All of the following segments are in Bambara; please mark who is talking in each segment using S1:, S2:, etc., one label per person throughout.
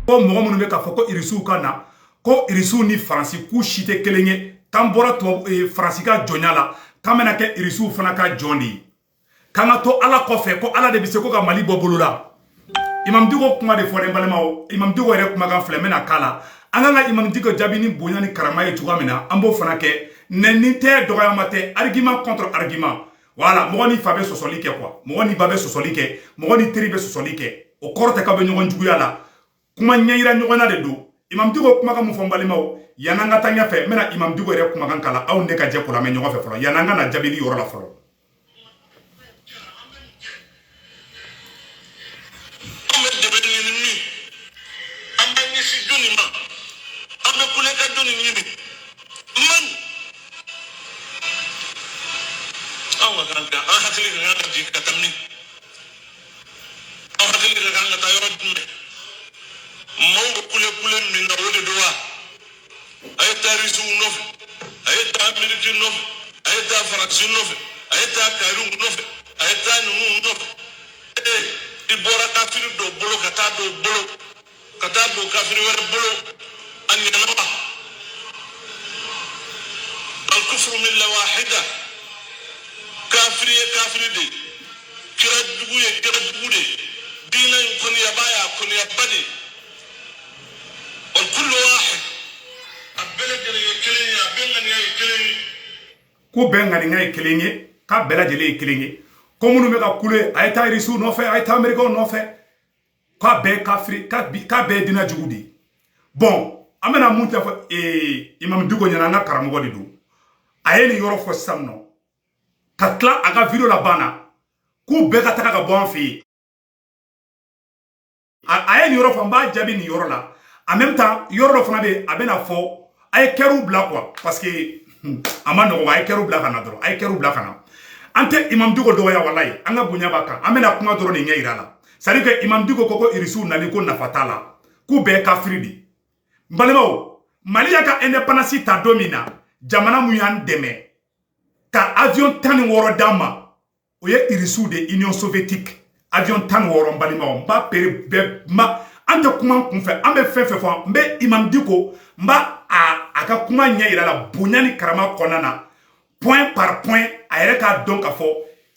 S1: Ko mɔgɔ minnu bɛ k'a fɔ ko irisiw ka na, ko irisiw ni Faransi k'u si tɛ kelen ye, k'an bɔra tubabu Faransi ka jɔnya la, k'an bɛna kɛ irisiw fana ka jɔn de ye, k'an ka to Ala kɔfɛ, ko Ala de bɛ se ko ka Mali bɔ bolo la. Imam Dicko kuma de fɔ dɛ, n balimaw. Imam Dicko yɛrɛ kumakan filɛ, n bɛna k'a la. An kan ka Imam Dicko jaabi ni bonya ni karama ye cogoya min na, an b'o fana kɛ. Nɛni tɛ, dɔgɔyama tɛ, argument contre argument. Voilà, mɔgɔ ni fa bɛ sɔsɔli kɛ quoi, mɔgɔ ni ba bɛ sɔsɔli kɛ, mɔgɔ ni teri bɛ sɔsɔli kɛ, o kɔrɔ tɛ k'aw bɛ ɲɔgɔn juguya la. Kuma ɲɛyira ɲɔgɔn na de don. Imam Dicko kumakan mun fɔ, n balimaw, yan'an ka taa ɲɛfɛ, n bɛna Imam Dicko yɛrɛ kumakan kala, aw ne ka jɛ k'o lamɛn ɲɔgɔn fɛ fɔlɔ, yan'an ka na jaabili yɔrɔ la fɔlɔ.
S2: An bɛ dɛmɛ ɲini min, an bɛ ɲɛsin jɔnni ma, an bɛ kulekan jɔnni ɲini man? Anw ka kan ka an hakili ka kan ka jigin ka taa min? An hakili ka kan ka taa yɔrɔ jumɛn? Maaw bɛ kule kule min na, o de don wa? A ye taa Irisiw nɔfɛ, a ye taa Ameriki nɔfɛ, a ye taa Faransi nɔfɛ, a ye taa Kayiriw nɔfɛ, a ye taa ninnu nɔfɛ. Ee, i bɔra kafiri dɔ bolo ka taa dɔ bolo, ka taa don kafiri wɛrɛ bolo, a ɲɛna wa? Alkufru milla wahida. Kafiri ye kafiri de ye, kira jugu ye kira jugu de ye, diinɛ in kɔniyaba y'a kɔniyaba de ye. Walkullu wahid, a bɛɛ lajɛlen ye kelen ye, a bɛɛ ŋaniya ye kelen ye.
S1: Ko bɛɛ ŋaniya ye kelen ye, k'a bɛɛ lajɛlen ye kelen ye, ko minnu bɛ ka kule, a ye taa irisiw nɔfɛ, a ye taa amerikɛnw nɔfɛ, k'a bɛɛ kafiri, k'a bɛɛ ye diinɛ jugu de ye. Bon, an bɛna mun tɛ fɔ Imam Dicko ɲɛna, an ka karamɔgɔ de don. A ye nin yɔrɔ fɔ sisan nɔ ka tila a ka vidéo laban na, k'u bɛɛ ka taga ka bɔ an fɛ yen. A ye nin yɔrɔ fɔ, n b'a jaabi nin yɔrɔ la. En même temps, yɔrɔ dɔ fana bɛ yen, a bɛna fɔ a ye kɛriw bila quoi, parce que a ma nɔgɔn. A ye kɛriw bila ka na dɔrɔn, a ye kɛriw bila ka na. An tɛ Imam Dicko dɔgɔya, walayi, an ka bonya b'a kan. An bɛna kuma dɔrɔn de ɲɛ yira la. C'est à dire que Imam Dicko ko irisiw nali ko nafa t'a la, k'u bɛɛ kafiri de. N balimaw, Mali y'a ka indépendance ta don min na, jamana mun y'an dɛmɛ ka avion 16 d'an ma, o ye irisiw de, Union soviétique. Avion 16, n balimaw, n b'a pere bɛɛ ma. An tɛ kuma n kunfɛ, an bɛ fɛn fɛn fɔ. N bɛ Imam Dicko, n b'a a ka kuma ɲɛ yira la bonya ni karama kɔnɔna na, point par point, a yɛrɛ k'a dɔn k'a fɔ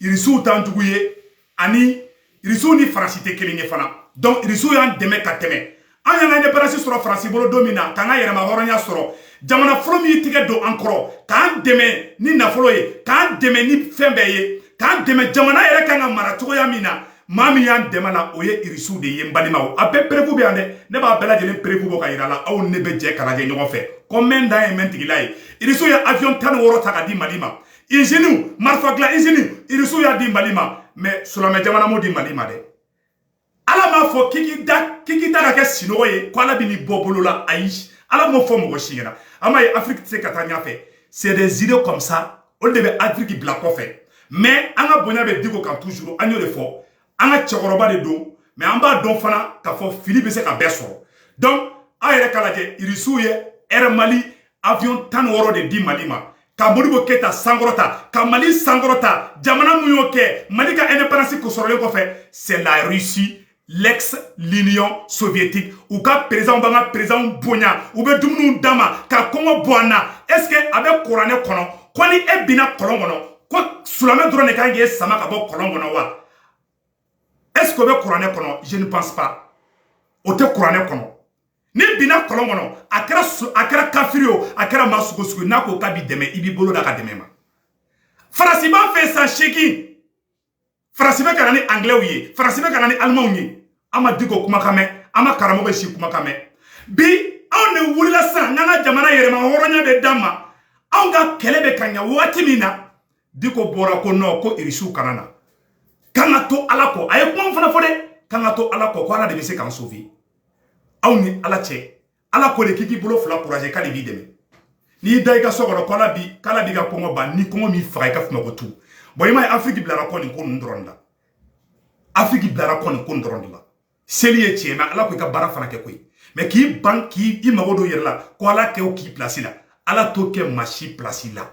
S1: irisiw t'an jugu ye, ani irisiw ni Faransi tɛ kelen ye fana. Donc irisiw y'an dɛmɛ ka tɛmɛ. An y'an ka indépendance sɔrɔ Faransi bolo don min na, k'an ka yɛrɛma hɔrɔnya sɔrɔ, jamana fɔlɔ min y'i tigɛ don an kɔrɔ k'an dɛmɛ ni nafolo ye, k'an dɛmɛ ni fɛn bɛɛ ye, k'an dɛmɛ jamana yɛrɛ kan ka mara cogoya min na, maa min y'an dɛmɛ la, o ye irisiw de ye. N balimaw, a bɛɛ preuve bɛ yan dɛ. Ne b'a bɛɛ lajɛlen preuve bɔ ka yira la. Aw ne bɛ jɛ ka lajɛ ɲɔgɔn fɛ ko mɛn dan ye mɛn tigila ye. Irisiw ye avion 16 ta ka di Mali ma, usine marifa dilan usine, irisiw y'a di Mali ma. Mais silamɛ jamana m'o di Mali ma dɛ. Ala m'a fɔ k'i da, k'i da ka kɛ sinɔgɔ ye, ko Ala bɛ n'i bɔ bolo la. Ayi, Ala m'o fɔ mɔgɔ si ɲɛna. An b'a ye Afiriki tɛ se ka taa ɲɛfɛ. C'est des idées comme ça, olu de bɛ Afiriki bila kɔfɛ. Mais an ka bonya bɛ Dicko kan toujours, an y'o de fɔ. An ka cɛkɔrɔba de don, mais an b'a dɔn fana k'a fɔ fili bɛ se ka bɛɛ sɔrɔ. Donc aw yɛrɛ k'a lajɛ, irisiw ye Air Mali avion 16 de di Mali ma, ka Modibo Keyita sankɔrɔta, ka Mali sankɔrɔta. Jamana mun y'o kɛ Mali ka indépendance sɔrɔlen kɔfɛ? C'est la Russie, l'ex l'Union soviétique. U ka président b'an ka président bonya, u bɛ dumuniw d'an ma ka kɔngɔ bɔ an na. Est ce que a bɛ kuranɛ kɔnɔ ko ni e binna kɔlɔn kɔnɔ, ko silamɛ dɔrɔn de kan k'e sama ka bɔ kɔlɔn kɔnɔ wa? Est ce que o bɛ kuranɛ kɔnɔ? Je ne pense pas. O tɛ kuranɛ kɔnɔ. Ni binna kɔlɔn kɔnɔ, a kɛra kafiri o, a kɛra maa sugu sugu, n'a ko k'a b'i dɛmɛ, i b'i bolo da ka dɛmɛ ma. Faransi b'an fɛ san 8, Faransi bɛ ka na ni Anglais ye, Faransi bɛ ka na ni Alimanw ye. An ma Dicko kumakan mɛn, an ma karamɔgɔ si kumakan mɛn. Bi anw de wulila sisan n'an ka jamana yɛrɛma hɔrɔnya bɛ d'an ma, anw ka kɛlɛ bɛ ka ɲɛ. Waati min na Dicko bɔra ko non, ko irisiw kana na, k'an ka to Ala kɔ. A ye kuma fana fɔ dɛ, k'an ka to Ala kɔ, ko Ala de bɛ se k'an sauver. Aw ni Ala cɛ, Ala ko de k'i k'i bolo fila courage, k'ale b'i dɛmɛ. N'i da i ka so kɔnɔ ko Ala bi, k'Ala b'i ka kɔngɔ ban, ni kɔngɔ m'i faga, i ka sunɔgɔ tu. Bon, i m'a ye, Afiriki bilara kɔ nin ko ninnu dɔrɔn de la. Afiriki bilara kɔ nin ko nin dɔrɔn de la. Seli ye tiɲɛ, mais Ala ko i ka baara fana kɛ koyi. Mais k'i ban k'i i mago don yɛrɛ la, ko Ala kɛ o k'i place la, Ala t'o kɛ maa si place la.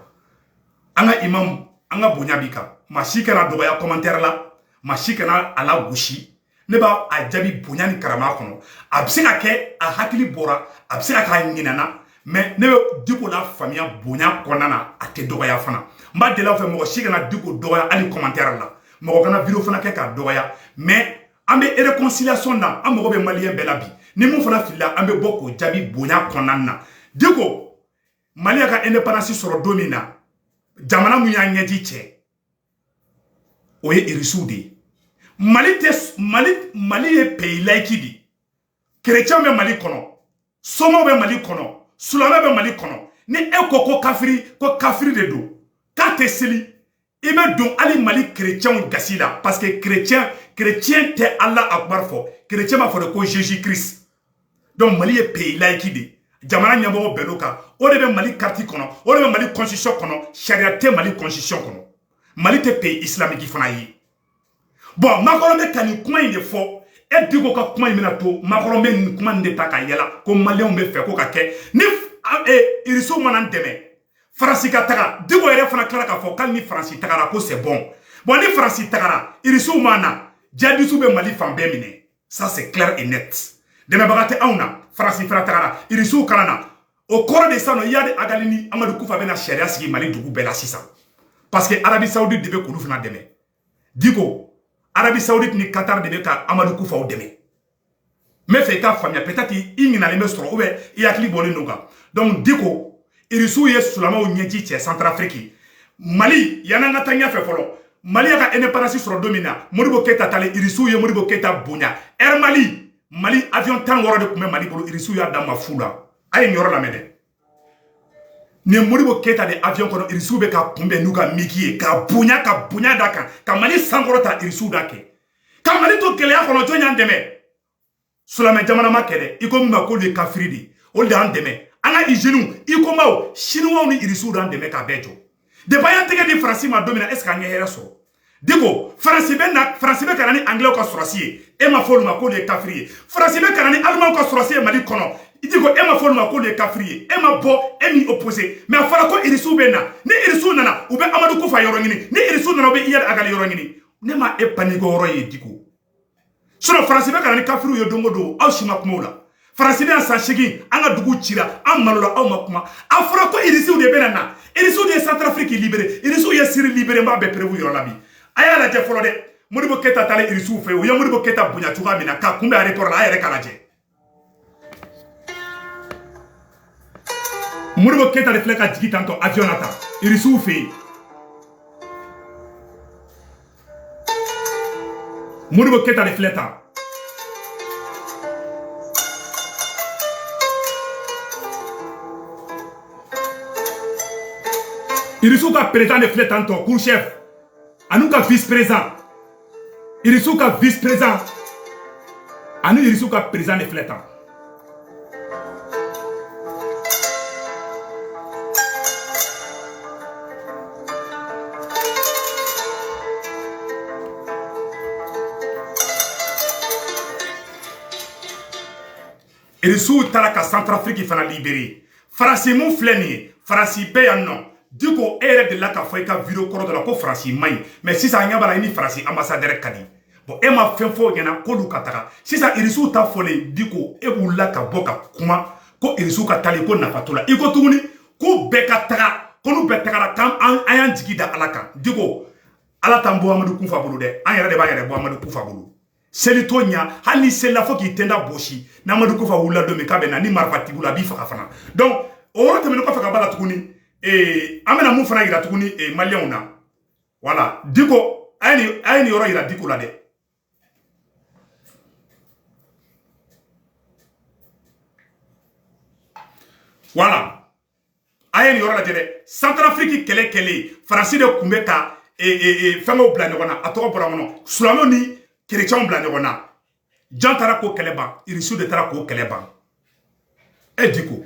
S1: An ka imam, an ka bonya b'i kan. Maa si kana dɔgɔya commentaire la, maa si kana a la gosi. Ne b'a a jaabi bonya ni karama kɔnɔ. A bɛ se ka kɛ a hakili bɔra, a bɛ se ka k'a ɲinana, mais ne bɛ Diko la faamuya bonya kɔnɔna na, a tɛ dɔgɔya fana. N b'a deli aw fɛ, mɔgɔ si kana Diko dɔgɔya hali commentaire la, mɔgɔ kana vidéo fana kɛ k'a dɔgɔya. Mais an bɛ réconciliation na, an mago bɛ maliyɛn bɛɛ la bi. Ni mun fana filila, an bɛ bɔ k'o jaabi bonya kɔnɔna na. Diko, Mali y'a ka indépendance sɔrɔ don min na, jamana mun y'an ɲɛji cɛ, o ye Irisiw de ye. Mali tɛ Mali, Mali ye pays laïque de ye. Chrétien bɛ Mali kɔnɔ, somaw bɛ Mali kɔnɔ, silamɛ bɛ Mali kɔnɔ. Ni e ko ko kafiri, ko kafiri de don, k'a tɛ seli, i bɛ don hali Mali chrétienw gasi la, parce que chrétien tɛ Allah akbar fɔ, chrétien b'a fɔ de ko Jésus Christ. Donc Mali ye pays laïque de ye. Jamana ɲɛmɔgɔ bɛn n'o kan, o de bɛ Mali carte kɔnɔ, o de bɛ Mali constitution kɔnɔ. Sariya tɛ Mali constitution kɔnɔ. Mali tɛ pays islamique fana ye. Bon, Macron bɛ ka nin kuma in de fɔ. E Diko ka kuma in bɛna to, Macron bɛ nin kuma in de ta ka yɛlɛ ko maliyɛnw bɛ fɛ ko ka kɛ ni Irisiw mana n dɛmɛ, Faransi ka taga. Diko yɛrɛ fana tilara k'a fɔ k'ale ni Faransi tagara ko c'est bon. Bon, ni Faransi tagara, Irisiw ma na, djihadistes bɛ Mali fan bɛɛ minɛ, ça c'est clair et net. Dɛmɛbaga tɛ anw na. Faransi fana tagara, Irisiw kana na, o kɔrɔ de sisan nɔ Iyad Ag Ghali ni Amadu Kufa bɛna sariya sigi Mali dugu bɛɛ la sisan, parce que Arabie Saoudite de bɛ k'olu fana dɛmɛ. Diko, Arabie Saoudite ni Qatar de bɛ ka Amadu Kufaw dɛmɛ. N bɛ fɛ i ka faamuya, peut-être i ɲinalen bɛ sɔrɔ ou bien i hakili bɔlen don kan. Donc Diko, Irisiw ye silamɛw ɲɛji cɛ Centrafrique. Mali, yan'an ka taa ɲɛfɛ fɔlɔ, Mali y'a ka indépendance sɔrɔ don min na, Modibo Keyita taalen, Irisiw ye Modibo Keyita bonya. Air Mali, Mali avion 16 de tun bɛ Mali bolo, Irisiw y'a d'an ma fu la. A ye nin yɔrɔ lamɛn dɛ. Nin Modibo Keyita de avion kɔnɔ, Irisiw bɛ ka kunbɛn n'u ka MiG ye, ka bonya, ka bonya da kan, ka Mali sankɔrɔta. Irisiw da kɛ ka Mali to gɛlɛya kɔnɔ. Jɔn y'an dɛmɛ? Silamɛ jamana ma kɛ dɛ, i ko min ma k'olu ye kafiri de ye, olu de y'an dɛmɛ. An ka usines, i ko maaw, Chinois ni Irisiw d'an dɛmɛ k'a bɛɛ jɔ. Depuis an y'an tɛgɛ di Faransi ma don min na, est ce que an ye hɛrɛ sɔrɔ? Diko, Faransi bɛ na, Faransi bɛ ka na ni Anglais ka sɔrɔsi ye, e ma fɔ olu ma k'olu ye kafiri ye. Faransi bɛ ka na ni Allemand ka sɔrɔsi ye Mali kɔnɔ, Diko, e ma fɔ olu ma k'olu ye kafiri ye, e ma bɔ, e m'i opposé. Mais a fɔra ko Irisiw bɛ na. Ni Irisiw nana, u bɛ Amadu Kufa yɔrɔ ɲini. Ni Irisiw nana, u bɛ Iyad Ag Ghali yɔrɔ ɲini. Ne ma e panique yɔrɔ ye, Diko. Sinon Faransi bɛ ka na ni kafiriw ye don o don, aw si ma kuma o la. Faransi bɛ yan san 8, an ka dugu cira, an malola, aw ma kuma. A fɔra ko Irisiw de bɛna na, Irisiw de ye Centrafrique libéré, Irisiw ye Syrie libéré. N b'a bɛɛ prévu yɔrɔ la bi. A y'a lajɛ fɔlɔ dɛ, Modibo Keyita taalen Irisiw fɛ yen, u ye Modibo Keyita bonya cogoya min na k'a kunbɛn aéroport la, a yɛrɛ k'a lajɛ. Modibo Keyita de filɛ ka jigin tantɔ avion na tan Irisiw fɛ yen. Modibo Keyita de filɛ tan. Irisiw ka président de filɛ tantɔ, Khrouchtchev ani ka vice président, Irisiw ka vice président ani Irisiw ka président de filɛ tan. Irisiw taara ka Centrafrique fana libéré. Faransi mun filɛ nin ye, Faransi bɛɛ yan nɔ. Diko, e yɛrɛ delila k'a fɔ i ka vidéo kɔrɔ dɔ la ko Faransi man ɲi, mais sisan an ɲɛ b'a la i ni Faransi ambassadeur ka di. Bon, e ma fɛn fɔ o ɲɛna k'olu ka taga. Sisan Irisiw ta fɔlen, Diko, e wulila ka bɔ ka kuma ko Irisiw ka taali ko nafa t'o la. I ko tuguni k'u bɛɛ ka taga, ko n'u bɛɛ tagara k'an an y'an jigi da Ala kan. Diko, Ala t'an bɔ Amadu Kufa bolo dɛ, an yɛrɛ de b'an yɛrɛ bɔ Amadu Kufa bolo. Seli t'o ɲa, hali ni selila fo k'i tenda bosi, n'Amadu Kufa wulila don min k'a bɛ na ni marifa t'i bolo, a b'i faga fana. Donc o yɔrɔ tɛmɛnen kɔfɛ ka b'a la tuguni, an bɛna mun fana yira tuguni maliyɛnw na? Voilà, Diko, a ye nin yɔrɔ yira Diko la dɛ. Voilà, a ye nin yɔrɔ lajɛ dɛ. Centrafrique kɛlɛ kɛlen, Faransi de tun bɛ ka fɛngɛw bila ɲɔgɔn na, a tɔgɔ bɔra n kɔnɔ, silamɛw ni kerecɛnw bila ɲɔgɔn na. Jan taara k'o kɛlɛ ban? Irisiw de taara k'o kɛlɛ ban. E Diko,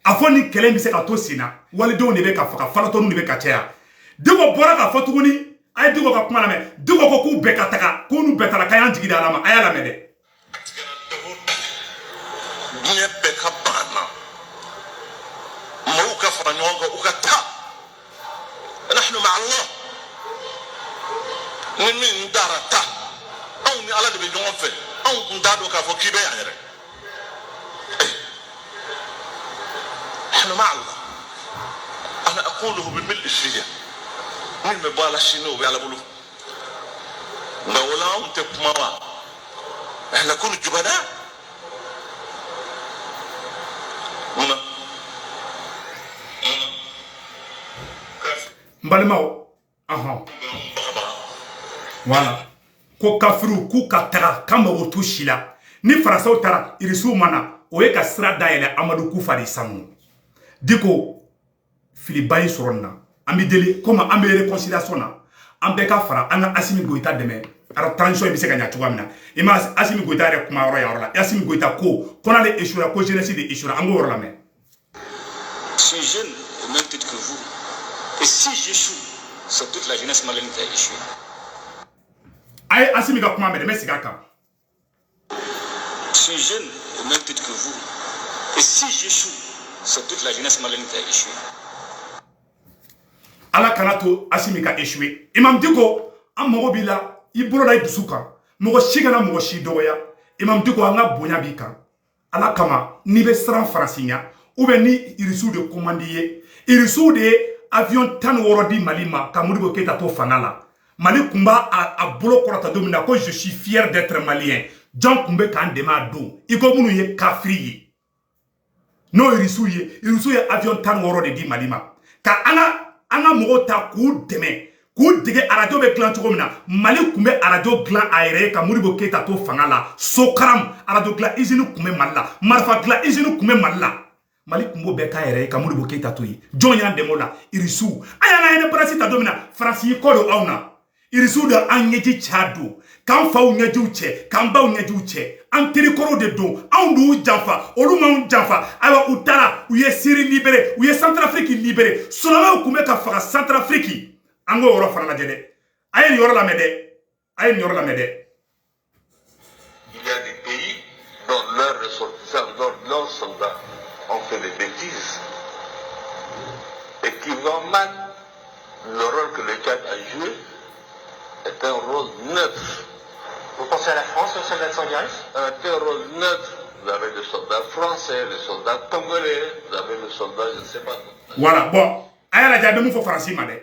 S1: a fɔ ni kɛlɛ in bɛ se ka to sen na, walidenw de bɛ ka faga, falatɔninw de bɛ ka caya. Diko bɔra k'a fɔ tuguni, a ye Diko ka kuma lamɛn. Diko ko k'u bɛɛ ka taga, k'u n'u bɛɛ taara, k'a y'an jigi da Ala ma. A y'a lamɛn dɛ.
S2: Diɲɛ bɛɛ ka bagan na, maaw ka fara ɲɔgɔn kan, u ka taa. Nahnu ma'a Allah. Ni min dara ta anw Ni Ala de bɛ ɲɔgɔn fɛ, anw kun t'a dɔn k'a fɔ k'i bɛ yan yɛrɛ. نحن مع الله. أنا أقوله بملء الفيا. Min bɛ bɔ a la sini, o bɛ Ala bolo. Nka o la, anw tɛ kuma wa? احنا نكون جبناء. Munna?
S1: N balimaw, ahɔn, voilà, ko kafiriw k'u ka taga, k'an mago t'u si la. Ni Faransaw taara, Irisiw ma na, o ye ka sira dayɛlɛ Amadu Kufa de sanu. Diko filiba ye sɔrɔ nin na. An bɛ deli, komi an bɛ réconciliation na, an bɛɛ ka fara an ka Asimi Goyita dɛmɛ, ara transition in bɛ se ka ɲɛ cogoya min na. I ma Asimi Goyita yɛrɛ kuma yɔrɔ yan yɔrɔ la. Asimi Goyita ko n'ale échouera, ko jeunesse de échouera. An k'o yɔrɔ lamɛn.
S3: Je suis jeune au même titre que vous. Et si j'échoue, c'est toute la jeunesse malienne qui a échoué.
S1: A ye Asimi ka kuma mɛn dɛ, n bɛ segin a kan.
S3: Je suis jeune au même titre que vous. Et si j'échoue, c'est toute la jeunesse malienne qui a échoué.
S1: Ala kana to Asimi ka échoué. Imam Diko, an mago b'i la, i bolo da i dusu kan. Mɔgɔ si kana mɔgɔ si dɔgɔya. Imam Diko, an ka bonya b'i kan. Ala kama, n'i bɛ siran Faransi ɲɛ ou bien ni Irisiw de commande ye, Irisiw de ye avion 16 di Mali ma ka Modibo Keyita to fanga la. Mali kun b'a a bolo kɔrɔta don min na ko "je suis fier d'être malien", jɔn kun bɛ k'an dɛmɛ a don? I ko minnu ye kafiri ye, n'o Irisiw ye. Irisiw ye avion 16 de di Mali ma ka an ka mɔgɔw ta k'u dɛmɛ, k'u dege arajo bɛ dilan cogo min na. Mali kun bɛ arajo dilan a yɛrɛ ye ka Modibo Keyita to fanga la. Sokaram arajo dilan usine kun bɛ Mali la, marifa dilan usine kun bɛ Mali la. Mali kun b'o bɛɛ k'a yɛrɛ ye ka Modibo Keyita to yen. Jɔn y'an dɛmɛ o la? Irisiw. An y'an ka indépendance ta don min na, Faransi y'i kɔ don anw na. Irisiw de an ɲɛji ca don, k'an faw ɲɛjiw cɛ, k'an baw ɲɛjiw cɛ. An terikɔrɔw de don, anw d'u janfa, olu m'anw janfa. Ayiwa, u taara, u ye Siri libéré, u ye Centrafrique libéré. Silamɛw kun bɛ ka faga Centrafrique. An k'o yɔrɔ fana lajɛ dɛ. A ye nin yɔrɔ lamɛn dɛ, a ye nin yɔrɔ lamɛn dɛ.
S2: Il y a des pays dont leurs ressortissants, dont leurs soldats ont fait des bêtises et qui vont mal. Le rôle que le Tchad a joué est un rôle neutre.
S4: Vous pensez à la France, aux soldats de Sangaris?
S2: Un rôle neutre. Vous avez les soldats français, les soldats congolais, vous avez les soldats, je ne sais pas.
S1: Voilà, bon, a y'a lajɛ, a bɛ mun fɔ Faransi ma dɛ.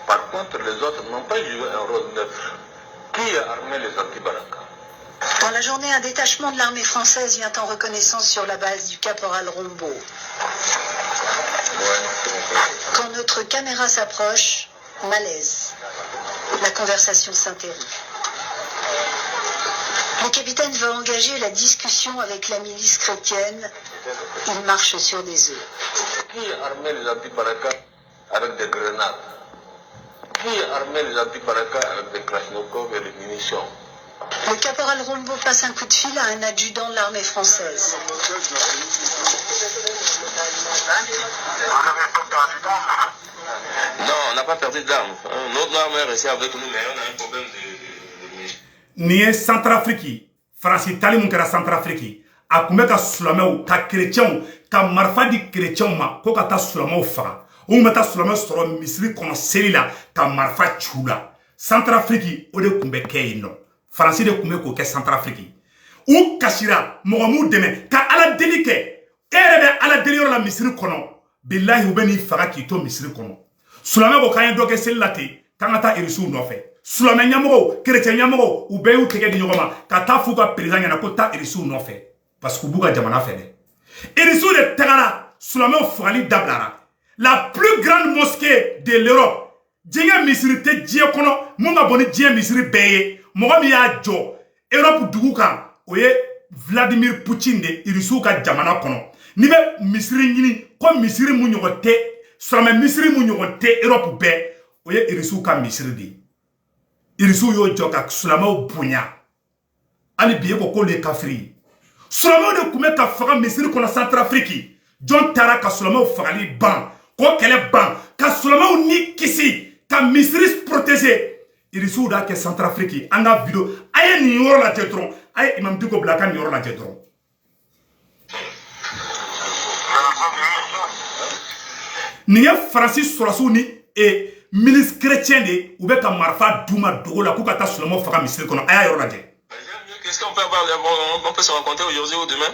S2: Par contre, les autres n'ont pas joué un rôle neutre. Qui a armé les anti-Baraka?
S5: Dans la journée, un détachement de l'armée française vient en reconnaissance sur la base du caporal Rombo. Quand notre caméra s'approche, malaise. La conversation s'interrompt. Le capitaine veut engager la discussion avec la milice chrétienne. Il marche sur des œufs.
S2: Qui a armé les anti-Baraka avec des grenades? Qui a armé les anti-Baraka avec des Kalachnikov et des munitions?
S5: Le caporal Rombo passe un coup de fil à un adjudant de l'armée française.
S2: Non, on n'a pas perdu d'armes. Notre arme est restée avec nous, mais on a un problème de munitions.
S1: Nin ye Centrafrique. Faransi tali mun kɛra Centrafrique, a kun bɛ ka silamɛw ka kerecɛnw ka marifa di kerecɛnw ma ko ka taa silamɛw faga. U kun bɛ taa silamɛw sɔrɔ misiri kɔnɔ seli la ka marifa ci u la. Centrafrique, o de kun bɛ kɛ yen nɔ. Faransi de kun bɛ k'o kɛ Centrafrique. U kasira, mɔgɔ m'u dɛmɛ ka Ala deli kɛ. E yɛrɛ bɛ Ala deli yɔrɔ la misiri kɔnɔ, bilahi, u bɛ n'i faga k'i to misiri kɔnɔ. Silamɛ ko k'an ye dɔ kɛ seli la ten, k'an ka taa Irisiw nɔfɛ. Silamɛ ɲɛmɔgɔw, kerecɛn ɲɛmɔgɔw, u bɛɛ y'u tɛgɛ di ɲɔgɔn ma ka taa f'u ka président ɲɛna ko taa Irisiw nɔfɛ, parce que u b'u ka jamana fɛ dɛ. Irisiw de tagara, silamɛw fagali dabilara. La plus grande mosquée de l'Europe, diɲɛ misiri tɛ diɲɛ kɔnɔ mun ka bon ni diɲɛ misiri bɛɛ ye, mɔgɔ min y'a jɔ Europe dugu kan, o ye Vladimir Poutine de, Irisiw ka jamana kɔnɔ. N'i bɛ misiri ɲini ko misiri mun ɲɔgɔn tɛ, silamɛ misiri mun ɲɔgɔn tɛ Europe bɛɛ, o ye Irisiw ka misiri de ye. Irisiw y'o jɔ ka silamɛw bonya. Hali bi e ko k'olu ye kafiri ye. Silamɛw de tun bɛ ka faga misiri kɔnɔ Centrafrique. Jɔn taara ka silamɛw fagali ban, k'o kɛlɛ ban, ka silamɛw ni kisi, ka misiri protéger? Irisiw d'a kɛ Centrafrique. An ka vidéo, a ye nin yɔrɔ lajɛ dɔrɔn. A ye Imam Diko bila a ka nin yɔrɔ lajɛ dɔrɔn. Nin ye Faransi sɔrɔsiw ni milice chrétien de u bɛ ka marifa d'u ma dogo la k'u ka taa silamɛw faga misiri kɔnɔ. A y'a yɔrɔ lajɛ.
S2: Est-ce qu'on peut avoir, on peut se rencontrer aujourd'hui ou demain?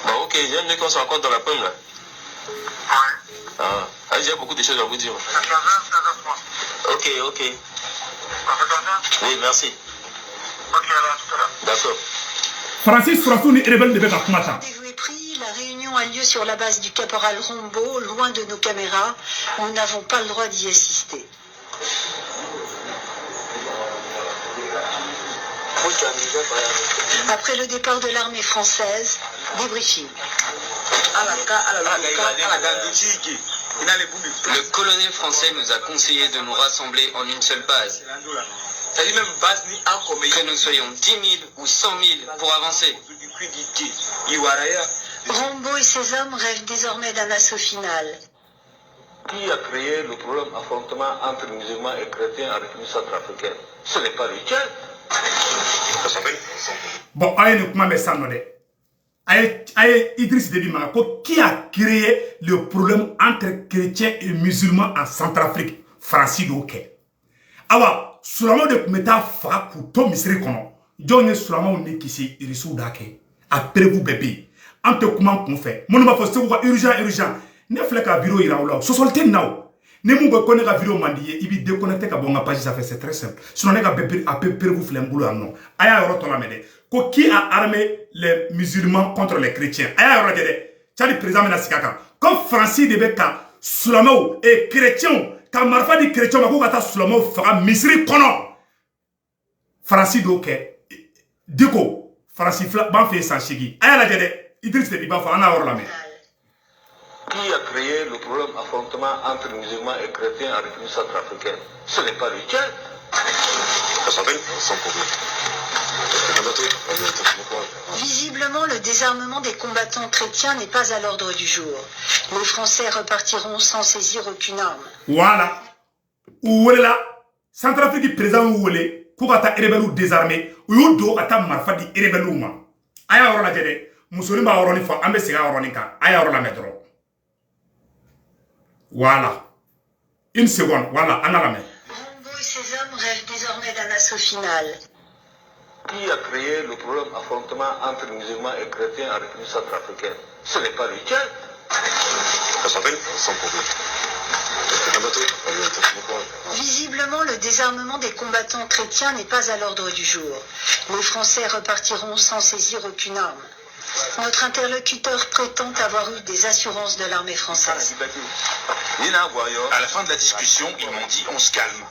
S2: Bon, ok, j'aime mieux qu'on se rencontre dans la pomme là.
S4: Ouais.
S2: Ah, ah, j'ai beaucoup de choses à vous dire.
S4: 15h, 15h30.
S2: Ok, ok.
S4: On fait comme ça?
S2: Oui, merci.
S4: Ok, alors à tout à l'heure.
S2: D'accord.
S1: Francis Sourasou ni rebelle de bɛ ka kuma tan.
S5: Rendez-vous est pris, la réunion a lieu sur la base du caporal Rombo, loin de nos caméras. Nous n'avons pas le droit d'y assister. Après le départ de l'armée française, débriefing.
S6: Le colonel français nous a conseillé de nous rassembler en une seule base. Que nous soyons 10 000 ou 100 000 pour avancer.
S5: Rombo et ses hommes rêvent désormais d'un assaut final.
S7: Qui a créé le problème affrontement entre musulmans et chrétiens en République centrafricaine? Ce n'est pas le Tchad.
S1: Bon, a ye nin kuma mɛn sisan nɔ dɛ. A ye Idriss Déby ma ko qui a créé le problème entre chrétiens et musulmans en Centrafrique? Faransi d'o kɛ. Awa, silamɛw de tun bɛ taa faga k'u to misiri kɔnɔ. Jɔn ye silamɛw ni kisi? Irisiw d'a kɛ. A preuve bɛɛ bɛ yen. An tɛ kuma kun fɛ. Minnu b'a fɔ Segu ka urgent urgent. Ne filɛ ka vidéo yira aw la. Sɔsɔli tɛ nin na o. Ni mun ko ko ne ka vidéo man di ye, i b'i déconnecter ka bɔ n ka page sanfɛ, c'est très simple. Sinon ne ka bɛɛ a bɛɛ preuve filɛ n bolo yan nɔ. A y'a yɔrɔ tɔ lamɛn dɛ. Ko qui a armé les musulmans contre les chrétiens? A y'a yɔrɔ lajɛ dɛ. Tchad président bɛna sigi a kan. Ko Faransi de bɛ ka silamɛw et chrétiens ka marifa di chrétiens ma k'u ka taa silamɛw faga misiri kɔnɔ. Faransi d'o kɛ. Diko Faransi fila b'an fɛ yen san 8. A y'a lajɛ dɛ. Idriss Déby b'a fɔ, an n'a yɔrɔ lamɛn.
S7: Qui a créé le problème affrontement entre musulmans et chrétiens en République centrafricaine? Ce n'est pas le Tchad.
S2: Sans problème.
S5: Visiblement, le désarmement des combattants chrétiens n'est pas à l'ordre du jour. Les Français repartiront sans saisir aucune arme.
S1: Voilà. U welela Centrafrique président y'u wele k'u ka taa rebelles désarmer. U y'u don ka taa marifa di rebelles ma. A y'a yɔrɔ lajɛ dɛ. Musonin b'a yɔrɔnin fɔ, an bɛ segin a yɔrɔnin kan. A y'a yɔrɔ lamɛn dɔrɔn. Voilà. Une seconde, voilà, an ka lamɛn.
S5: Rombo et ses hommes rêvent désormais d'un assaut final.
S7: Qui a créé le problème affrontement entre musulmans et chrétiens en République centrafricaine? Ce n'est pas le Tchad.
S2: Sans problème.
S5: Visiblement, le désarmement des combattants chrétiens n'est pas à l'ordre du jour. Les Français repartiront sans saisir aucune arme. Notre interlocuteur prétend avoir eu des assurances de l'armée française.
S2: À la fin de la discussion, ils m'ont dit on se calme.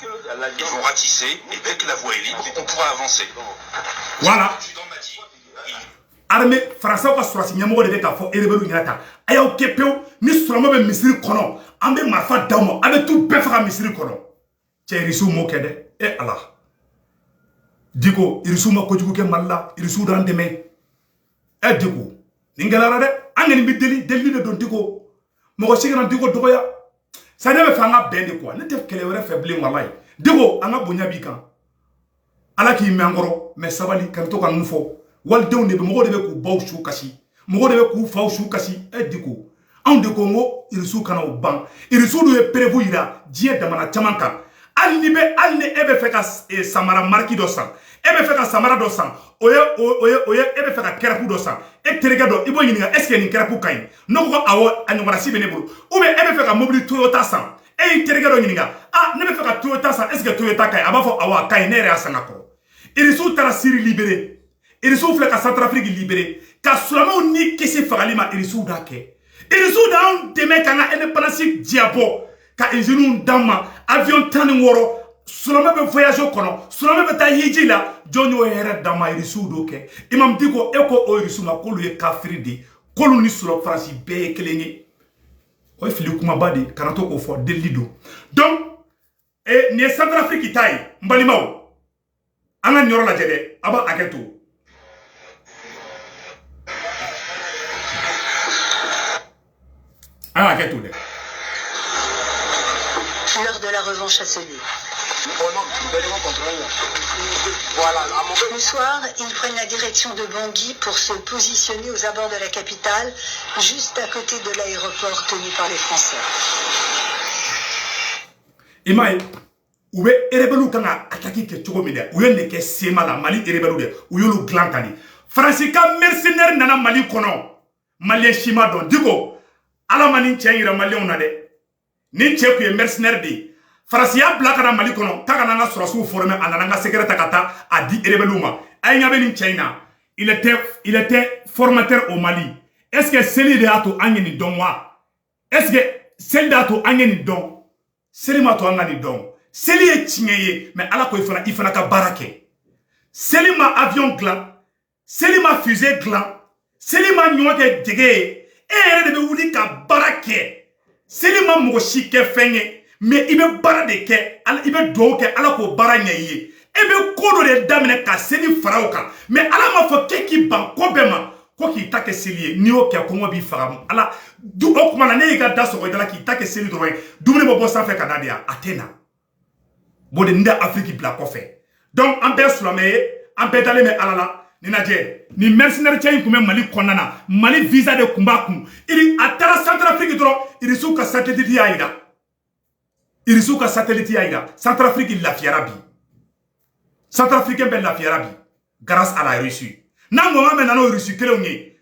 S2: Ils vont ratisser et dès que la voie est libre, on pourra avancer.
S1: Voilà. Armée française ka sɔrɔsi ɲɛmɔgɔ de bɛ k'a fɔ rebelle ɲɛna tan. A y'aw kɛ pewu ni silamɛ bɛ misiri kɔnɔ, an bɛ marifa d'aw ma, a bɛ t'u bɛɛ faga misiri kɔnɔ. Cɛ, irisiw m'o kɛ dɛ. E Ala. Diko, irisiw ma kojugu kɛ Mali la, irisiw d'an dɛmɛ. E Diko, nin gɛlɛyara dɛ. An kɔni bɛ deli, delili de don Diko. Mɔgɔ si kana Diko dɔgɔya. Sa ne bɛ fɛ an ka bɛn de quoi. Ne tɛ kɛlɛ wɛrɛ fɛ bilen walayi. Diko, an ka bonya b'i kan. Ala k'i mɛn an kɔrɔ, mais sabali kana to ka ninnu fɔ. Walidenw de bɛ, mɔgɔw de bɛ k'u baw su kasi. Mɔgɔw de bɛ k'u faw su kasi. E Diko, anw de ko n ko irisiw kana o ban. Irisiw dun ye preuve yira diɲɛ jamana caman kan. Hali ni bɛ, hali ni e bɛ fɛ ka samara marque dɔ san, e bɛ fɛ ka samara dɔ san, o ye o ye o ye e bɛ fɛ ka kɛrɛpu dɔ san, e terikɛ dɔ i b'o ɲininka est ce que nin kɛrɛpu ka ɲi? N'o ko awɔ, a ɲɔgɔnna si bɛ ne bolo. Ou bien e bɛ fɛ ka mobili Toyota san, e y'i terikɛ dɔ ɲininka, ah ne bɛ fɛ ka Toyota san, est ce que Toyota ka ɲi? A b'a fɔ awɔ, a ka ɲi, ne yɛrɛ y'a san ka kɔrɔ. Irisiw taara Syrie libéré, irisiw filɛ ka Centrafrique libéré, ka silamɛw ni kisi fagali ma, irisiw d'a kɛ. Irisiw d'anw dɛmɛ k'an ka indépendance diyabɔ, ka usines d'an ma, avion 16, silamɛ bɛ voyage kɔnɔ, silamɛ bɛ taa hiji la, jɔn y'o hɛrɛ d'an ma? Irisiw d'o kɛ. Imam Diko, e ko o irisiw ma k'olu ye kafiri de ye, k'olu ni sɔrɔ Faransi bɛɛ ye kelen ye. O ye fili kumaba de ye, kana to k'o fɔ, delili don. Donc nin ye Centrafrique ta ye, n balimaw, an ka nin yɔrɔ lajɛ dɛ, a b'a hakɛ to. A y'a hakɛ to dɛ.
S5: L'heure de la revanche a sonné. Le soir, ils prennent la direction de Bangui pour se positionner aux abords de la capitale, juste à côté de l'aéroport tenu par les Français.
S1: I m'a ye, u bɛ rebelles kan ka attaque kɛ cogo min dɛ, u ye nin kɛ CMA la. Mali rebelles dɛ, u y'olu dilan tan de. Faransi ka mercenaire nana Mali kɔnɔ, Malien si ma dɔn. Diko, Ala ma nin cɛ yira Maliyɛnw na dɛ. Nin cɛ kun ye mercenaire de ye. Faransi y'a bila ka na Mali kɔnɔ k'a ka n'an ka sɔrɔsiw former. A nana an ka secret ta ka taa a di rebelles ma. A ye ɲɛ bɛ nin cɛ in na, il était formateur au Mali. Est ce que seli de y'a to an ye nin dɔn wa? Est ce que seli de y'a to an ye nin dɔn? Seli ma to an ka nin dɔn. Seli ye tiɲɛ ye, mais Ala ko i fana ka baara kɛ. Seli ma avion dilan, seli ma fusée dilan, seli ma ɲɔ kɛ jɛgɛ ye. E yɛrɛ de bɛ wuli ka baara kɛ. Seli ma mɔgɔ si kɛ fɛn ye, mais i bɛ baara de kɛ, i bɛ dugawu kɛ, Ala k'o baara ɲɛ i ye. E bɛ ko dɔ de daminɛ ka seli fara o kan, mais Ala m'a fɔ k'e k'i ban ko bɛɛ ma ko k'i ta kɛ seli ye. N'i y'o kɛ, kɔngɔ b'i faga. Ala du o kuma na, ne y'i ka da sɔgɔ i da la k'i ta kɛ seli dɔrɔn ye, dumuni bɛ bɔ sanfɛ ka na de yan, a tɛ na. Bon de, nin tɛ Afiriki bila kɔfɛ. Donc an bɛɛ silamɛ ye, an bɛɛ dalen bɛ Ala la. Nin lajɛ, nin mercenaire cɛ in kun bɛ Mali kɔnɔna na. Mali visa de kun b'a kun. Iri a taara Centrafrique dɔrɔn, Irisiw ka satellite y'a yira, Irisiw ka satellite y'a yira. Centrafrique lafiyara bi, Centrafricain bɛɛ lafiyara bi grâce à la Russie. N'an ko k'an bɛ na n'o Russie kelenw ye,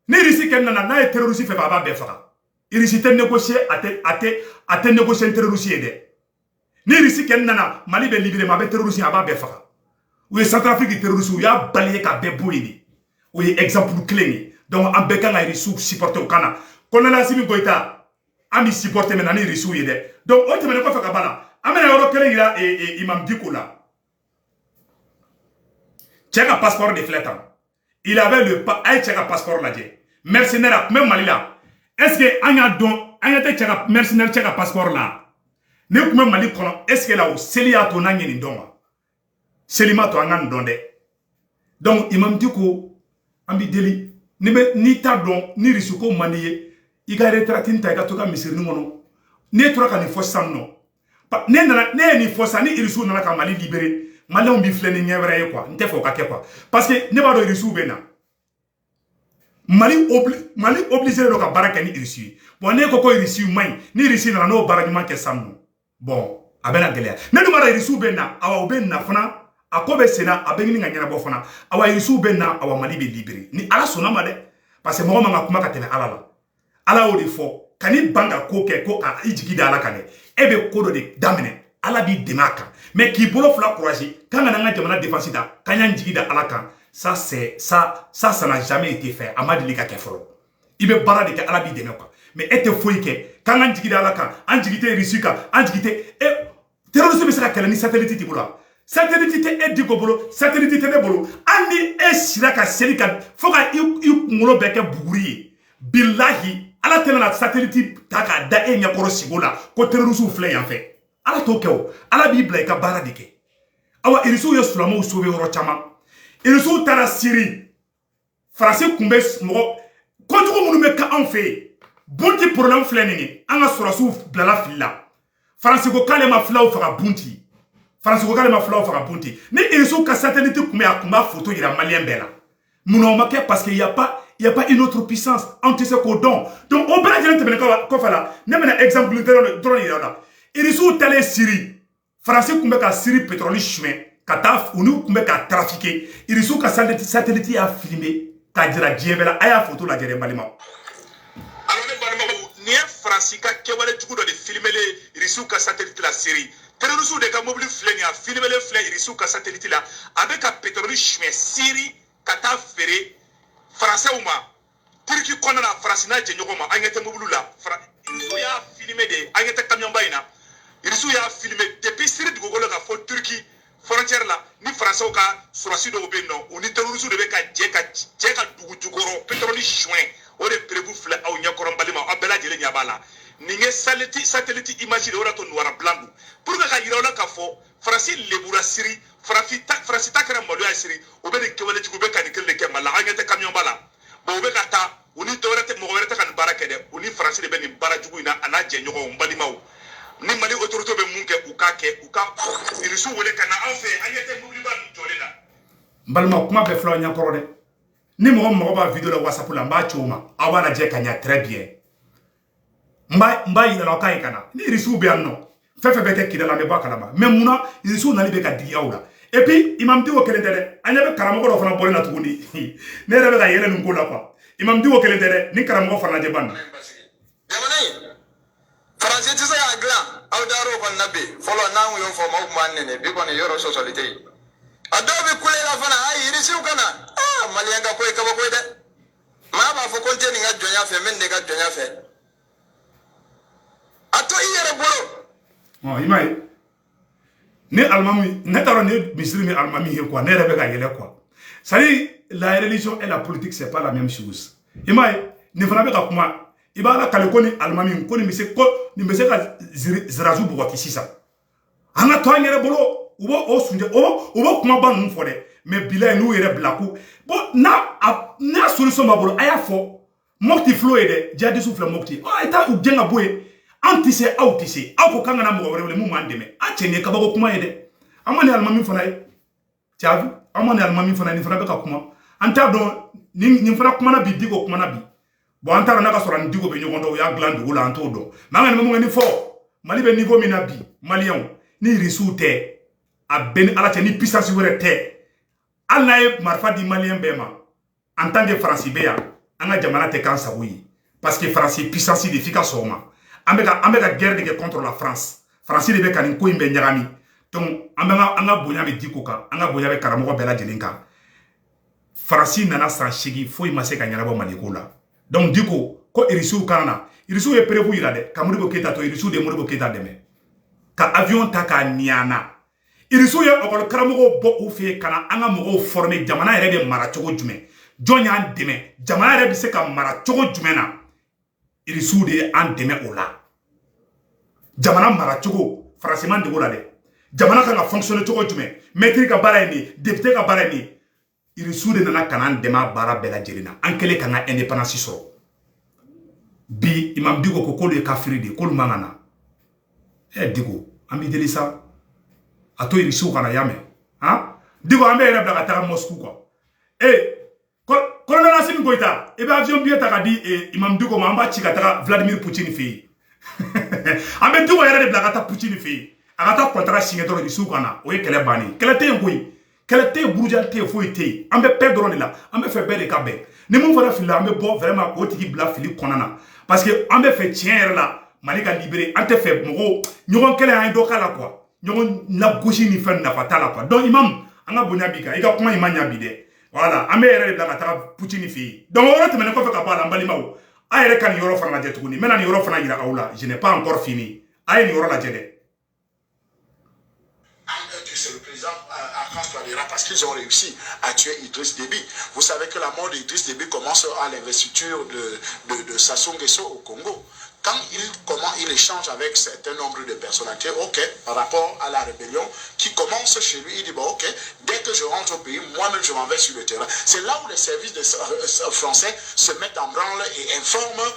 S1: ni Russie kɛ nana n'a ye terroriste fɛ, a b'a bɛɛ faga. Russie tɛ négocier, a tɛ négocier ni terroriste ye dɛ. Ni Russie kɛ nana, Mali bɛ libéré, mais a bɛ terroriste, a b'a bɛɛ faga. U ye Centrafrique terroriste, u y'a balayer ka bɛɛ bɔ yen de. O ye exemple kelen ye. Donc an bɛɛ kan ka Russiw supporter. O kana colonel Assimi Goïta, an bɛ supporter mais na ni Russiw ye dɛ. Donc o tɛmɛnen kɔfɛ ka ban na, an bɛna yɔrɔ kelen yira Imam Dicko la. Cɛ ka passeport de filɛ tan. Il avait le a ye cɛ ka passeport lajɛ. Mercenaire, a tun bɛ Mali la. Est ce que an y'a dɔn? An ɲɛ tɛ cɛ ka mercenaire, cɛ ka passeport la. Ne tun bɛ Mali kɔnɔ. Est ce que la o seli y'a to n'an ye nin dɔn wa? Seli ma to an ka nin dɔn dɛ. Donc Imam Dicko, an b'i deli, ni bɛ n'i t'a dɔn ni Russie ko man di ye, i ka retraite ta, i ka to ka misirinin kɔnɔ. Ne tora ka nin fɔ sisan nɔ, ne nana, ne ye nin fɔ sisan, ni Irisiw nana ka Mali libérer, Maliyɛnw b'i filɛ ni ɲɛ wɛrɛ ye quoi. N tɛ fɛ o ka kɛ quoi, parce que ne b'a dɔn Irisiw bɛ na Mali Mali obligé don ka baara kɛ ni Irisi ye. Bon, ne ko ko Irisiw man ɲi, ni Irisi nana n'o baara ɲuman kɛ sisan nɔ, bon, a bɛna gɛlɛya. Ne dun b'a dɔn Irisiw bɛ na. Awa, u bɛ na fana, a ko bɛ senna, a bɛ ɲini ka ɲɛnabɔ fana. Awa, Irisiw bɛ na, awa, Mali bɛ libéré ni Ala sɔnna ma dɛ, parce que mɔgɔ man ka kuma ka tɛmɛ Ala la. Ala y'o de fɔ: kan'i ban ka ko kɛ, ko ka i jigi da Ala kan dɛ. E bɛ ko dɔ de daminɛ, Ala b'i dɛmɛ a kan, mais k'i bolo fila croiser k'an ka n'an ka jamana défense ta, k'an y'an jigi da Ala kan, ça c'est ça ça ça n'a jamais été fait. A ma deli ka kɛ fɔlɔ. I bɛ baara de kɛ, Ala b'i dɛmɛ quoi. Mais e tɛ foyi kɛ k'an k'an jigi da Ala kan, an jigi tɛ Russie kan, an jigi tɛ e. Terroriste bɛ se ka kɛlɛ ni satellite t'i bolo wa? Satellite tɛ e Diko bolo, satellite tɛ ne bolo. Hali ni e sira ka seli ka fo ka i kunkolo bɛɛ kɛ buguri ye, bilahi, Ala tɛna satellite ta k'a da e ɲɛkɔrɔ sigo la ko terroriste filɛ yan fɛ. Ala t'o kɛ o. Ala b'i bila i ka baara de kɛ. Awa, Irisiw ye silamɛw sauver yɔrɔ caman. Irisiw taara Siri. Faransi kun bɛ mɔgɔ kojugu minnu bɛ kɛ anw fɛ yen, Bunti problème filɛ nin ye. An ka sɔrɔsiw bilala fili la. Faransi ko k'ale ma filaw faga Bunti. Faransi ko k'ale ma filaw faga Bunti. Ni Irisiw ka satellite kun bɛ yen, a kun b'a photo yira Malien bɛɛ la. Munna o ma kɛ? Parce que y a pas une autre puissance, anw tɛ se k'o dɔn. Donc o bɛɛ lajɛlen tɛmɛnen kɔfɛ la, ne bɛna exemple dɔrɔn yira la. Irisiw talen Siri, Faransi kun bɛ ka Siri pétrole suɲɛ ka taa, u n'u kun bɛ ka trafiquer. Irisiw ka satellite y'a filmer k'a jira diɲɛ bɛɛ la. A y'a photo lajɛ dɛ, n balimaw.
S2: Alors ne balimaw, nin ye Faransi ka kɛwale jugu dɔ de filmelen Irisiw ka satellite la Siri. Terroriste de ka mobili filɛ nin ye, a filmelen filɛ Irisiw ka satellite la. A bɛ ka pétrole suɲɛ Siri ka taa feere Faransɛw ma Turki kɔnɔna na, Faransi n'a jɛɲɔgɔn ma. An ɲɛ tɛ mobili la, Irisiw y'a filmé de. An ɲɛ tɛ kamiyɔnba in na, Irisiw y'a filmé depuis Siri dugukolo ka fɔ Turki frontière la, ni Faransɛw ka sɔrɔsi dɔw bɛ yen nɔ, u ni terroriste de bɛ ka jɛ ka dugu jukɔrɔ pétrole suɲɛ. O de preuve filɛ aw ɲɛkɔrɔ, n balimaw, aw bɛɛ lajɛlen ɲɛ b'a la. Nin ye satellite image de, o de y'a to noir blanc don, pour que ka yira aw la k'a fɔ Faransi lebura Siri. Faransi ta kɛra maloya Siri. U bɛ nin kɛwale jugu, u bɛ ka nin kelen de kɛ Mali la. An ɲɛ tɛ kamiyɔnba la. Bon, u bɛ ka taa, u ni dɔwɛrɛ tɛ, mɔgɔ wɛrɛ tɛ ka nin baara kɛ dɛ, u ni Faransi de bɛ nin baara jugu in na, a n'a jɛɲɔgɔnw. N balimaw, ni Mali autorité bɛ mun kɛ, u k'a kɛ, u ka Irisiw wele ka na anw fɛ. An ɲɛ tɛ mobiliba ninnu jɔlen na.
S1: N balima, kuma bɛɛ filɛ aw ɲɛkɔrɔ dɛ. Ni mɔgɔ mago b'a vidéo la WhatsApp la, n b'a ci o ma, aw b'a lajɛ ka ɲɛ très bien. N b'a yira aw k'a ye ka na ni Irisiw bɛ yan nɔ. Fɛn fɛn bɛ kɛ Kidal, an bɛ bɔ a kalama. Mais munna Irisiw nali bɛ ka digi aw la? Et puis Imam Dicko kelen tɛ dɛ, an ɲɛ bɛ karamɔgɔ dɔ fana bɔlen na tuguni. Ne yɛrɛ bɛ ka yɛlɛ nin ko la quoi. Imam Dicko kelen tɛ dɛ, ni karamɔgɔ fana lajɛ ban.
S8: Jamana in, Faransi tɛ se k'a dilan. Aw dar'o kɔni na bi. Fɔlɔ, n'an kun y'o fɔ, maaw tun b'an nɛnɛ. Bi kɔni, yɔrɔ sɔsɔli tɛ yen. A dɔw bɛ kule la fana, a Irisiw ka na. Aa, Maliyɛn ka ko ye kabako ye dɛ. Maa b'a fɔ ko n tɛ nin ka jɔnya fɛ, n bɛ nin de ka jɔnya fɛ. A to i yɛrɛ bolo.
S1: Ɔ, i m'a ye, ne alimami, ne t'a dɔn ne misiri ni alimami ye quoi. Ne yɛrɛ bɛ ka yɛlɛ quoi. C'est à dire, la religion et la politique, c'est pas la même chose. I m'a ye, nin fana bɛ ka kuma. I b'a la kale ko ni alimami ko nin bɛ se, ko nin bɛ se ka zirazu bugɔti sisan. An ka to an yɛrɛ bolo. U b'o o sunjɛ, o u b'o kumaba ninnu fɔ dɛ. Mais bilayi, n'u yɛrɛ bila ko bon, n'a a n'a solution b'a bolo, a y'a fɔ. Mopti fil'o ye dɛ, jihadistes filɛ Mopti. Ɔ, a ye taa u gɛn ka bɔ yen. An tɛ se, aw tɛ se. Aw ko k'an kana mɔgɔ wɛrɛ wele mun b'an dɛmɛ. An cɛ, nin ye kabako kuma ye dɛ. An ma ni alimami fana ye caabi, an ma ni alimami fana ye. Nin fana bɛ ka kuma, an t'a dɔn. Nin fana kumana bi, Dicko kumana bi. Bon, an t'a dɔn n'a ka sɔrɔ ni Dicko bɛ ɲɔgɔn dɔn, u y'a dilan dugu la, an t'o dɔn. Mais an ka nin mun nin fɔ, Mali bɛ niveau min na bi, Maliyɛnw, ni Irisiw tɛ, a bɛɛ ni Ala cɛ, ni puissance wɛrɛ tɛ, hali n'a ye marifa di Maliyɛn bɛɛ ma, en tant que Faransi bɛ yan, an ka jamana tɛ k'an sago ye, parce que Faransi puissance de f'i ka sɔn o ma. An bɛ ka guerre de kɛ contre la France. Faransi de bɛ ka nin ko in bɛɛ ɲagami. Donc an bɛ an ka bonya bɛ Dicko kan, an ka bonya bɛ karamɔgɔ bɛɛ lajɛlen kan. Faransi nana san 8, foyi ma se ka ɲɛnabɔ Maliko la. Donc Dicko ko Irisiw kana na. Irisiw ye preuve yira dɛ, ka Modibo Keyita to. Irisiw de ye Modibo Keyita dɛmɛ ka avion ta k'a niyana. Irisiw ye ɔkɔli karamɔgɔw bɔ u fɛ yen ka na an ka mɔgɔw former. Jamana yɛrɛ bɛ mara cogo jumɛn? Jɔn y'an dɛmɛ? Jamana yɛrɛ bɛ se ka mara cogo jumɛn na? Irisiw de ye an dɛmɛ o la. Jamana mara cogo, Faransi man dege o la dɛ. Jamana kan ka fonctionner cogo jumɛn? Maître ka baara ye nin ye, député ka baara ye nin ye. Irisiw de nana ka n'an dɛmɛ a baara bɛɛ lajɛlen na, an kɛlen k'an ka indépendance sɔrɔ. Bi Imam Dicko ko k'olu ye kafiri de ye, k'olu man ka na. Ɛ Dicko, an b'i deli sa, a to Irisiw kana ya mɛn. Han Dicko, an bɛ yɛrɛ bila ka taga Moscou quoi. E colonel Assimi Goïta, i bɛ avion billet ta ka di Imam Dicko ma, an b'a ci ka taga Vladimir Poutine fɛ yen. An bɛ Dicko yɛrɛ de bila ka taa Poutine fɛ yen, a ka taa contrat signé dɔrɔn, Irisiw ka na. O ye kɛlɛ bannen ye. Kɛlɛ tɛ yen koyi, kɛlɛ tɛ yen, burujali tɛ yen, foyi tɛ yen. An bɛ paix dɔrɔn de la. An bɛ fɛ bɛɛ de ka bɛn. Ni mun fana filila, an bɛ bɔ vraiment k'o tigi bila fili kɔnɔna na, parce que an bɛ fɛ tiɲɛ yɛrɛ la Mali ka libéré. An tɛ fɛ mɔgɔw ɲɔgɔn kɛlɛ, an ye dɔ k'a la quoi. Ɲɔgɔn lagosi ni fɛn, nafa t'a la quoi. Donc imam, an ka bonya b'i kan, i ka kuma in ma ɲa bi dɛ. Voilà, an bɛ yɛrɛ de bila ka taga Poutine fɛ yen. Donc o yɔrɔ tɛmɛnen kɔfɛ ka bɔ a la, n balimaw, a yɛrɛ ka nin yɔrɔ fana lajɛ tuguni. N bɛna nin yɔrɔ fana yira aw la. Je n'ai pas encore fini. A ye nin yɔrɔ lajɛ dɛ.
S9: C'est le président Archange Touadéra, parce qu'ils ont réussi à tuer Idriss Déby. Vous savez que la mort d'Idriss Déby commence à l'investiture de Sassou Nguesso au Congo. Quand il échange avec certain nombre de personnalités, ok, par rapport à la rébellion qui commence chez lui, il dit, bon, ok, dès que je rentre au pays, moi-même je m'en vais sur le terrain. C'est là où les services français se mettent en branle et informent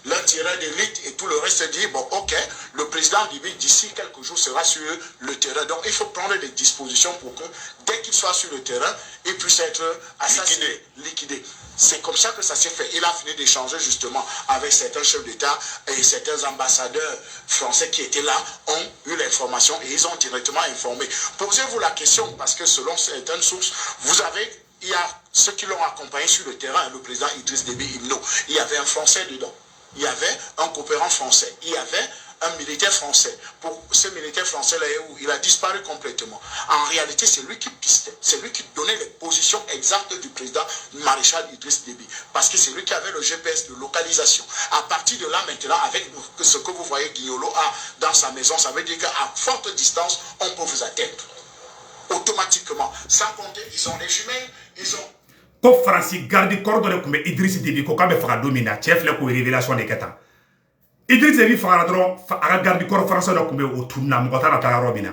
S9: leur tireur d'élite et tout le reste dit, bon, ok, le président Déby, d'ici quelques jours, sera sur le terrain. Donc, il faut prendre des dispositions pour que, dès qu'il soit sur le terrain, il puisse être assassiné, liquidé. C'est comme ça que ça s'est fait. Il a fini d'échanger justement avec certains chefs d'État et certains ambassadeurs français qui étaient là ont eu l'information et ils ont directement informé. Posez-vous la question, parce que selon certaines sources, vous avez, il y a ceux qui l'ont accompagné sur le terrain, le président Idriss Déby Itno. Il y avait un Français dedans. Il y avait un coopérant français. Il y avait un militaire français. Pour ce militaire français-là, il a disparu complètement. En réalité, c'est lui qui pistait. C'est lui qui donnait les positions exactes du président maréchal Idriss Déby. Parce que c'est lui qui avait le GPS de localisation. À partir de là, maintenant, avec ce que vous voyez Guignolo a dans sa maison, ça veut dire qu'à forte distance, on peut vous atteindre. Automatiquement. Sans compter, ils ont des jumelles, ils ont.
S1: Ko Faransi garde corps dɔ de tun bɛ Idriss Déby ko k'a bɛ faga don min na, cɛ filɛ k'o révélation de kɛ tan. Idriss Déby fagara dɔrɔn, a ka garde corps français dɔ tun bɛ, o tununa, mɔgɔ t'a la taa yɔrɔ min na.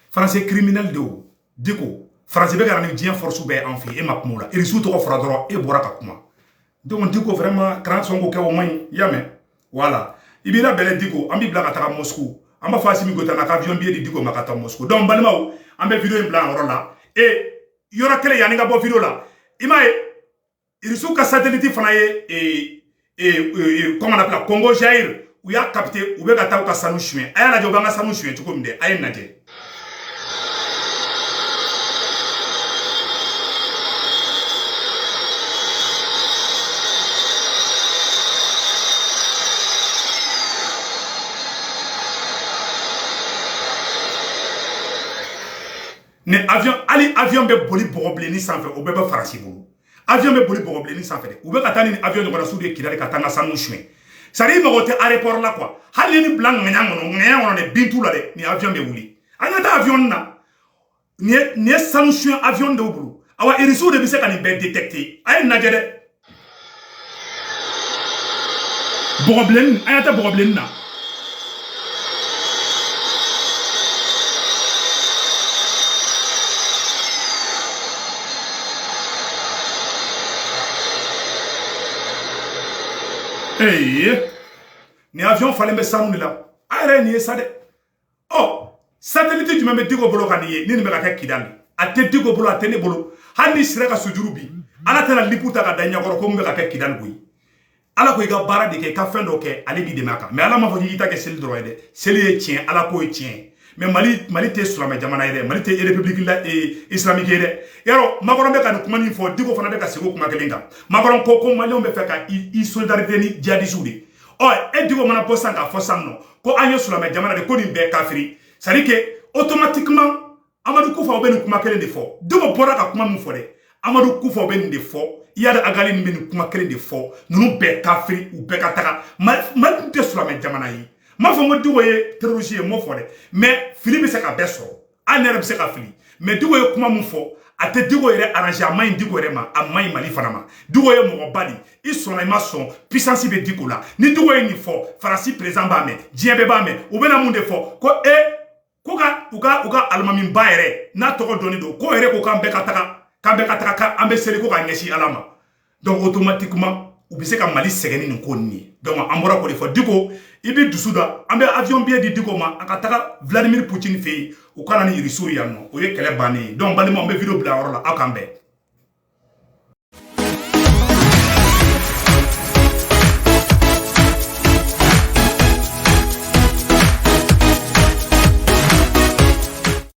S1: Faransi criminel de o. Dicko, Faransi bɛ ka na ni diɲɛ force bɛɛ an fɛ yen, e ma kuma o la. Irisiw tɔgɔ fɔra dɔrɔn, e bɔra ka kuma. Donc Dicko, vraiment, kana sɔn k'o kɛ, o man ɲi, i y'a mɛn. Voilà, i b'i labɛn Dicko, an b'i bila ka taga Moscou. An b'a fɔ Assimi Goïta n'a ka avion billet di Dicko ma ka taa Moscou. Donc n balimaw, an bɛ vidéo in bila yan yɔrɔ la. E yɔrɔ kelen, yanni ka bɔ vidéo la, i m'a ye, Irisiw ka satellite fana ye, comment on appelle, Congo Jair, U y'a capté, u bɛ ka taa u ka sanu suɲɛ. A y'a lajɛ u b'an ka sanu suɲɛ cogo min dɛ, a ye lajɛ. Ni avion, hali avion bɛ boli bɔgɔbilenni sanfɛ, o bɛɛ bɛ Faransi bolo. Avion bɛ boli bɔgɔbilenni sanfɛ dɛ, u bɛ ka taa ni avion ɲɔgɔnna de Kidali ka taa n ka sanu suɲɛ. C'est-à-dire i mago tɛ aéroport la quoi, hali ni bila ŋaɲa kɔnɔ dɛ, bin t'u la dɛ, ni avion bɛ wuli. An ka taa avion na, nin ye sanu suɲɛ avion dɔw bolo. Awa irisiw de bɛ se ka nin bɛɛ détecter. A ye nin lajɛ dɛ, bɔgɔbilenni, an y'a tɛ bɔgɔbilenni na. Ee, ni avion falen bɛ sanu de la, a yɛrɛ ye nin ye sa dɛ. Ɔ, satellite jumɛn bɛ Diko bolo ka nin ye ni nin bɛ ka kɛ Kidali? A tɛ Diko bolo, a tɛ ne bolo. Hali ni sera ka sujuru bi, Ala tɛna lipu ta ka da ɲɛkɔrɔ ko mun bɛ ka kɛ Kidali koyi. Ala ko i ka baara de kɛ, i ka fɛn dɔ kɛ, ale b'i dɛmɛ a kan. Mais Ala m'a fɔ k'i ta kɛ seli dɔrɔn ye dɛ. Seli ye tiɲɛ, Ala ko ye tiɲɛ. Mais Mali tɛ silamɛ jamana ye dɛ, Mali tɛ république la islamique ye dɛ. Yarɔ Macron bɛ ka nin kuma min fɔ, Diko fana bɛ ka segin o kuma kelen kan. Macron ko ko Maliyɛnw bɛ fɛ ka i solidarité ni djihadistes de. Ɔ, e Diko mana bɔ sisan k'a fɔ sisan nɔ ko an ye silamɛ jamana de, ko nin bɛɛ kafiri. C'est à dire que automatiquement Amadou Koufa bɛ nin kuma kelen de fɔ. Diko bɔra ka kuma min fɔ dɛ, Amadou Koufa bɛ nin de fɔ. Iyad Ag Ghali nin bɛ nin kuma kelen de fɔ. Ninnu bɛɛ kafiri, u bɛɛ ka taga. Mali tɛ silamɛ jamana ye. M'a fɔ n ko Diko ye terroriste ye, n m'o fɔ dɛ, mais fili bɛ se ka bɛɛ sɔrɔ, hali ne yɛrɛ bɛ se ka fili. Mais Diko ye kuma min fɔ, a tɛ Diko yɛrɛ arranger, a man ɲi Diko yɛrɛ ma, a man ɲi Mali fana ma. Diko ye mɔgɔba de, i sɔnna i ma sɔn, puissance bɛ Diko la. Ni Diko ye nin fɔ, Faransi président b'a mɛn, diɲɛ bɛɛ b'a mɛn. U bɛna mun de fɔ? Ko e ko ka u ka alimamiba yɛrɛ n'a tɔgɔ dɔnnen don, k'o yɛrɛ ko k'an bɛɛ ka taga, k'an bɛ seli ko k'a ɲɛsin Ala ma. Donc automatiquement u bɛ se ka Mali sɛgɛn ni nin ko nin ye. Donc an bɔra k'o de fɔ. Diko, i bɛ dusu da, an bɛ avion billet di Diko ma, a ka taga Vladimir Poutine fɛ yen, u ka na ni irisiw yan nɔ, o ye kɛlɛ bannen ye. Donc balimaw, n bɛ vidéo bila yɔrɔ la, aw k'an bɛn.